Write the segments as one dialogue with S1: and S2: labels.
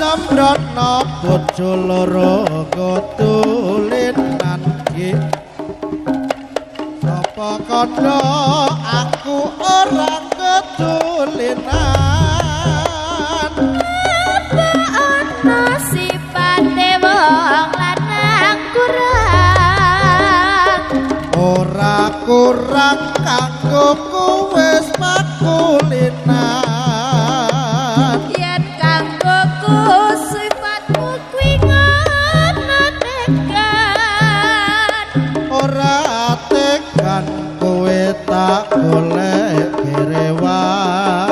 S1: Sembrono bojo loro ketulinan iki. Sapa kandha aku ora ketulinan.
S2: Apa ana sipate wong lanang kurang?
S1: Ora kurang kanggo wis pakulinan.
S2: Yen kanggoku sifatmu kuwi ngono tekan.
S1: Ora tekan kowe tak golek rewang.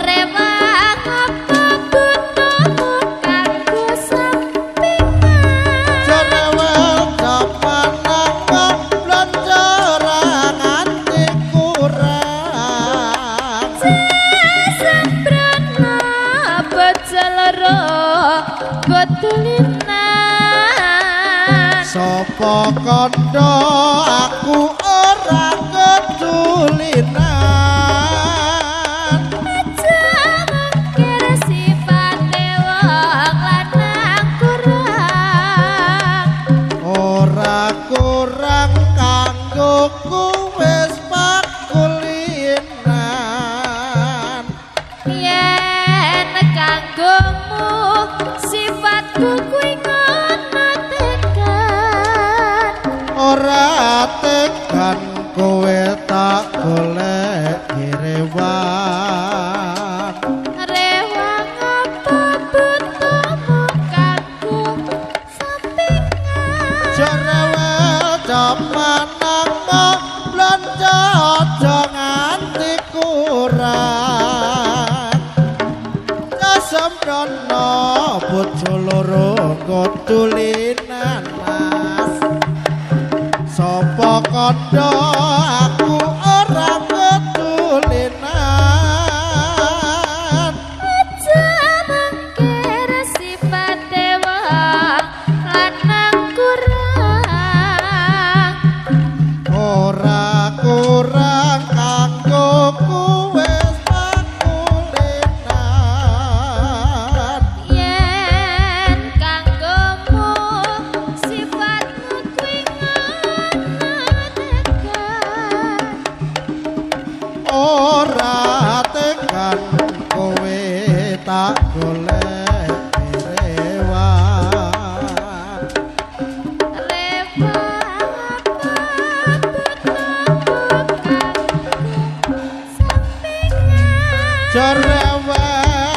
S2: Rewang apa butuhmu kanggo sampingan?
S1: Jerewel jaman blonjo ora nganti kurang.
S2: Sembrono bojo loro ketulinan.
S1: Sapa kandha aku ora ketulinan.
S2: Aja mungkir sipate wong lanang kurang.
S1: Ora kurang kanggo wis pakulinan.
S2: Yen kanggomu sifatku kuwi ngono tekan.
S1: Ora tekan kowe tak golek rewang.
S2: Rewang apa butuhmu kanggo sampingan?
S1: Jerewel jaman blonjo aja nganti kurang. Sembrono bojo loro ketulinan mas. Sapa kandha aku ora ketulinan.
S2: Aja mungkir sipate wong lanang kurang.
S1: Ora kurang kanggo wis pakulinan.
S2: Yen kanggomu sifatmu kuwi ngono tekan.
S1: Ora tekan kowe tak golek.